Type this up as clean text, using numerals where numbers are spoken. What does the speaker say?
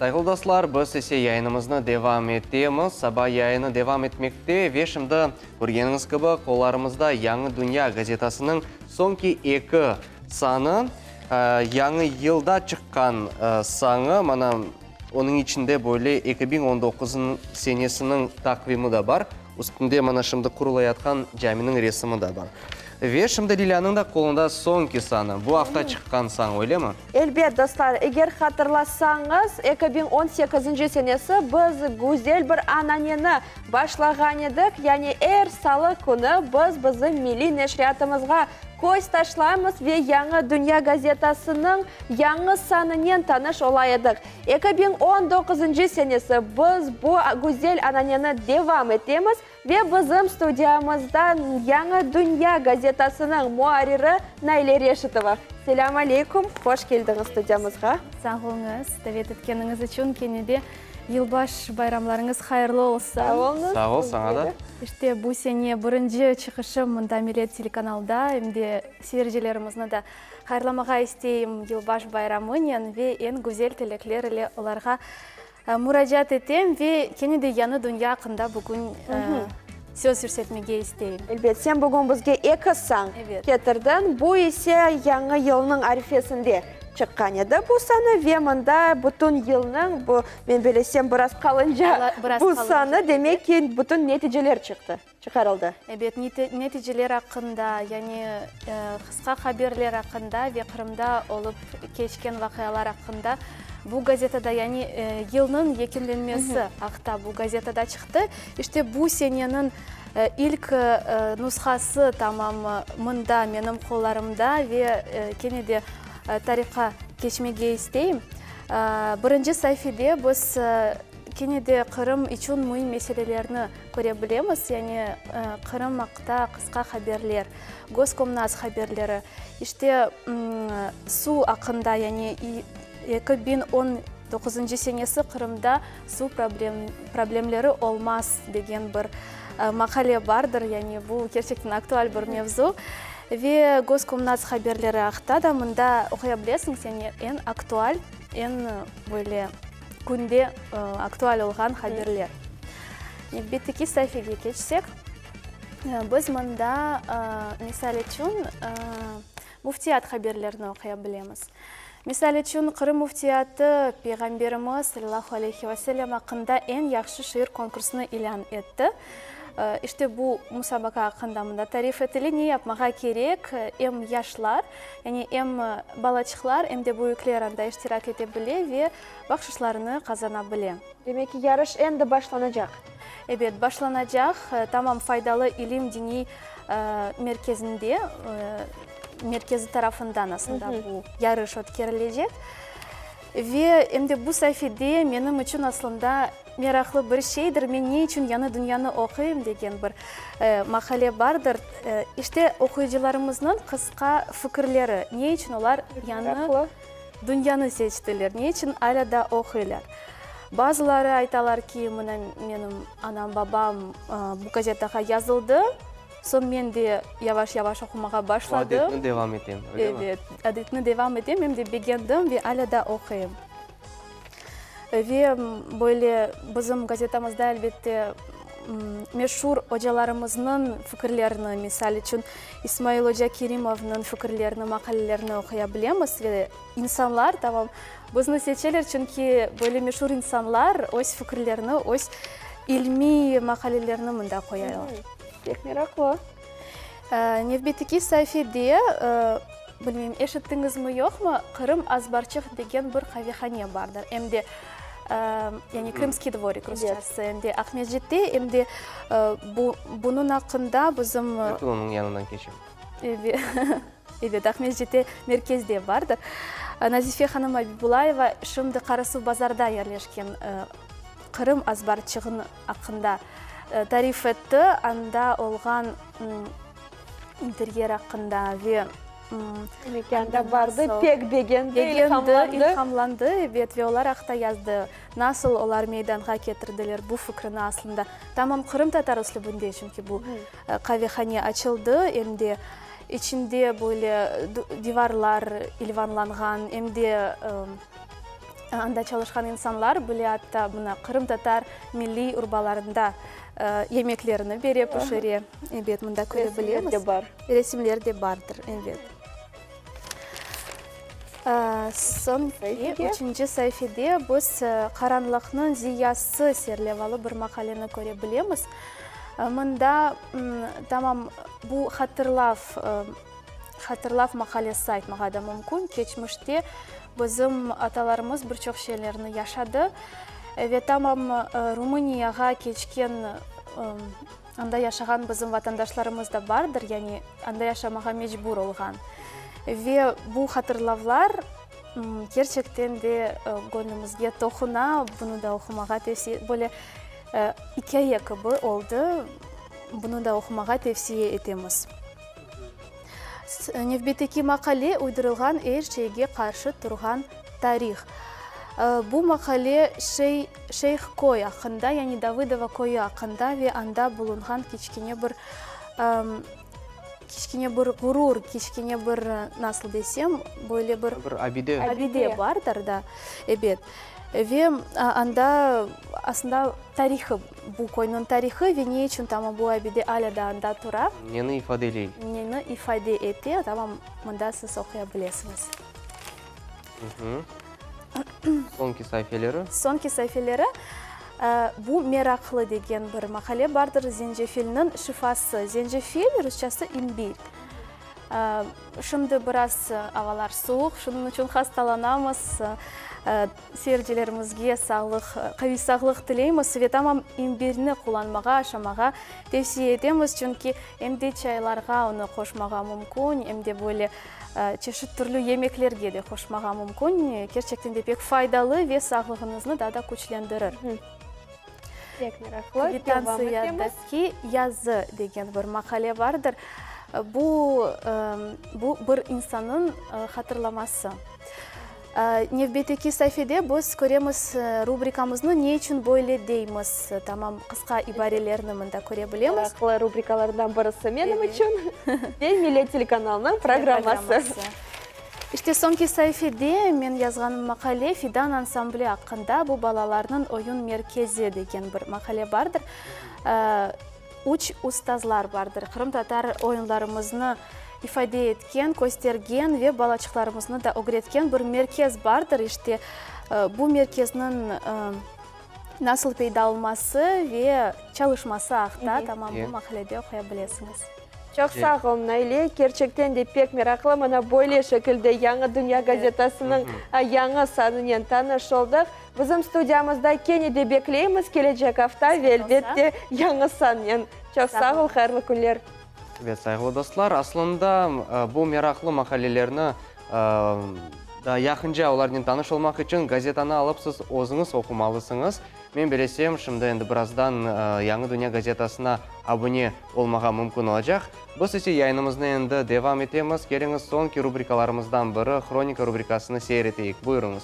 Sayğılı dostlar, biz ise yayınımıznı devam etemiz. Saba yayını devam etmekte ve şimdi, körgeniñiz kibi, qollarımızda Yañı dünya gazetasınıñ soñki eki sanı, yañı yılda çıqqan sanı, mana, onıñ içinde böyle 2019 senesiniñ taqvimi da bar. Üstünde mana şimdi qurulayatqan caminiñ resimi da bar. Ve şimdi Lilânıñ da qolunda soñki sanı, bu afta çıqqan san, öylemi? Elbet, dostlar, eger hatırlasañız, 2018-nci senesi biz güzel bir ananeni başlağan edik, yani er salı künü biz bizim milliy neşriyatımızğa köz taşlaymız ve Yañı dünya gazetasınıñ yañı sanınen tanış ola edik. 2019-ncı senesi biz bu güzel ananeni devam etemiz ve bizim studiyamızda Yañı dünya gazetasınıñ muarriri Naile Reşitova. Selâm aleyküm, hoş keldiñiz studiyamızğa. Sağ oluñız, davet etkeniñiz içün kene de yılbaş bayramlarıñız hayırlı olsun. Sağ oluñız. Sağ ol, saña da. İşte bu sene birinci çıqışım mında Millet telekanalda, em de seyircilerimizni da Hayırlamağa isteyim yılbaş bayramınen ve eñ güzel tilekler ile olarğa muracaat etem ve kene de Yañı dünya aqqında bugün söz yürsetmege isteyim. Elbet, sen bugün bizge eki san ketirdiñ, bu ise Yañı yılnıñ arifesinde çıqqan edi bu sanı ve mında bütün yılnıñ, bu, men bilesem, biraz qalınca bu sanı, demek ki, bütün neticeler çıqtı. Çıqarıldı. Ebet, neticeler aqqında, yani qısqa haberler aqqında ve Qırımda olıp keçken vaqialar aqqında bu gazetada, yani yılnıñ yekünlenmesi aqta bu gazetada çıqtı. İşte bu seneniñ ilk nushası tamam mında, menim qollarımda ve kene de tarihqa keçmege isteyim. Birinci saifede biz kene de Qırım içün müim meselelerni Köre bilemiz, yani Qırım aqta qısqa haberler, Goskomnats haberleri, işte, suv aqqında, yani 2019 senesi Qırımda suv problemleri olmaz degen bir maqale bardır, yani bu kerçekten aktual bir mevzu. Ve Goskomnats haberleri aqta da mında oquya bilesiñiz, yani eñ aktual, eñ böyle künde aktual olğan haberler. Nevbetteki saifege keçsek, biz mında, misal içün, müftiyat haberlerini oquya bilemiz. Misal içün, Qırım müftiyatı Peyğamberimiz, salâlâhu aleyhi ve sellem, aqqında eñ yahşı şiir konkursını ilân etti. İşte bu musabaqa aqqında mında tarif etile, ne yapmağa kerek, em yaşlar, yani em balaçıqlar, em de büyükler anda iştirak ete bile ve bahşışlarını qazana bile. Demek ki, yarış endi başlanacaq. Ebet, başlanacaq. Tamam Faydalı ilim diniy merkezinde, merkezi tarafından aslında bu yarış ötkerilecek. Ve em de bu saifede menim içün aslında meraqlı bir şeydir, men ne içün Yañı dünyanı oquyım degen bir maqale bardır. İşte, oquyıcılarımıznıñ qısqa fikirleri, ne içün olar Yañı dünyanı seçtiler, ne içün alâ da oquylar. Bazıları aytalar ki, mına menim anam-babam bu gazetağa yazıldı, soñ men de yavaş-yavaş oqumağa başladım. Bu adetni devam etem, öyle mi? Evet, adetni devam etem, em de begendim ve alâ da oquyım. Ve böyle bizim gazetamızda, elbette, meşur ocalarımıznıñ fikirlerini, misal içün, İsmail oca Kerimovnıñ fikirlerini, maqalelerini oquya bilemiz ve insanlar, tamam, bizni seçeler, çünki böyle meşur insanlar öz fikirlerini, öz ilmiy maqalelerini mında qoyalar. Pek meraqlı. Nevbetteki saifede, bilmeyim, eşittiñizmi, yoqmı, Qırım azbarçıq degen bir qavehane bardır. Em de, yani Krımskiy dvorik rusçası, em de Aqmescitte, em de bu, bunıñ aqqında bizim. Er kün onıñ yanından keçem. Ebet, Aqmescitte, merkezde bardır. Nazife hanım Abibulayeva şimdi Qarasuvbazarda yerleşken Qırım azbarçığın aqqında tarif etti, anda olğan interyer aqqında ve Demek ki, anda bardı, pek begendi, ilhamlandı. İlhamlandı, ebet, ve olar aqta yazdı. Nasıl olar meydanğa ketirdiler bu fikrini aslında. Tamam qırımtatar üslübinde, çünki bu qavehane açıldı, em de içinde böyle divarlar ilvanlanğan, em de. Anda çalışqan insanlar bile atta mına qırımtatar milliy urbalarında yemeklerini bere, pişire. Ebet, mında köre bilemiz. Resimler de bar. Resimler de bardır, ebet. Soñki, üçünci saifede biz Qaranlıqnıñ ziyası serlevalı bir maqaleni köre bilemiz. Mında tamam bu hatırlav, hatırlav maqalesi aytmağa da mümkün. Keçmişte bizim atalarımız bir çoq şeylerni yaşadı ve tamam Rumıniyağa keçken, anda yaşağan bizim vatandaşlarımız da bardır, yani anda yaşamağa mecbur olğan. Ve bu hatırlavlar kerçekten de göñlümizge toquna, bunı da oqumağa tevsiye, böyle ikâye kibi oldı, bunı da oqumağa tevsiye etemiz. Nevbetteki maqale Uydurılğan er şeyge qarşı turğan tarih. Bu maqale şey Şeyh Köy aqqında, yani Davıdovo köyü aqqında ve anda bulunğan kiçkene bir kiçkene bir ğurur, kiçkene bir, nasıl desem, böyle bir Bir abide. Abide bardır da, ebet. Ve anda aslında tarihı, bu köyniñ tarihı ve ne içün tamam bu abide alâ daa anda tura. Neni ifadeley? Neni ifade ete, tamam mında siz oquya bilesiñiz. Soñki saifeleri? Soñki saifeleri, bu meraqlı degen bir maqale bardır, Zencefilniñ şifası. Zencefil, rusçası imbir. Şimdi biraz avalar suvuq, şunıñ içün hastalanamız. Seyircilerimizge sağlıq, qaviy sağlıq tileymiz ve tamam imbirni qullanmağa, aşamağa tevsiye etemiz, çünki em de çaylarğa onı qoşmağa mümkün, em de böyle çeşit türlü yemeklerge de qoşmağa mümkün. Kerçekten de pek faydalı ve sağlığıñıznı daa da küçlendirir. Pek meraqlı. Devam etemiz. Kvitantsiyadaki yazı degen bir maqale bardır. Bu, bu bir insannıñ hatırlaması. Nevbetteki saifede biz köremiz rubrikamıznı Ne içün böyle deymiz? Tamam, qısqa ibarelerni mında köre bilemiz. Meraqlı rubrikalardan birisi menim içün ve Millet telekanalınıñ programması. İşte, soñki saifede men yazğanım maqale Fidan ansambli aqqında, bu balalarnıñ oyun merkezi degen bir maqale bardır. Üç ustazlar bardır, qırımtatar oyunlarımıznı ifade etken, köstergen ve balaçıqlarımıznı da ögretken bir merkez bardır. İşte, bu merkezniñ nasıl peyda olması ve çalışması aqta tamam bu maqalede oquya bilesiñiz. Çoq sağ ol, Naile, kerçekten de pek meraqlı, mına böyle şekilde Yañı dünya gazetasınıñ yañı sanınen tanış oldıq. Bizim studiyamızda kene de bekleymiz kelecek afta ve elbette yañı sannen. Çoq sağ ol, hayırlı künler. Evet, sayğılı dostlar, aslında bu meraqlı maqalelerni daa yaqınca olarnen tanış olmaq içün gazetanı alıp siz özüñiz oqumalısıñız. Men bilesem, şimdi endi birazdan Yañı dünya gazetasına abune olmağa mümkün olacaq. Biz ise yayınımıznı endi devam etemiz. Keliñiz, soñki rubrikalarımızdan biri, Hronika rubrikasını seyir eteyik. Buyurıñız.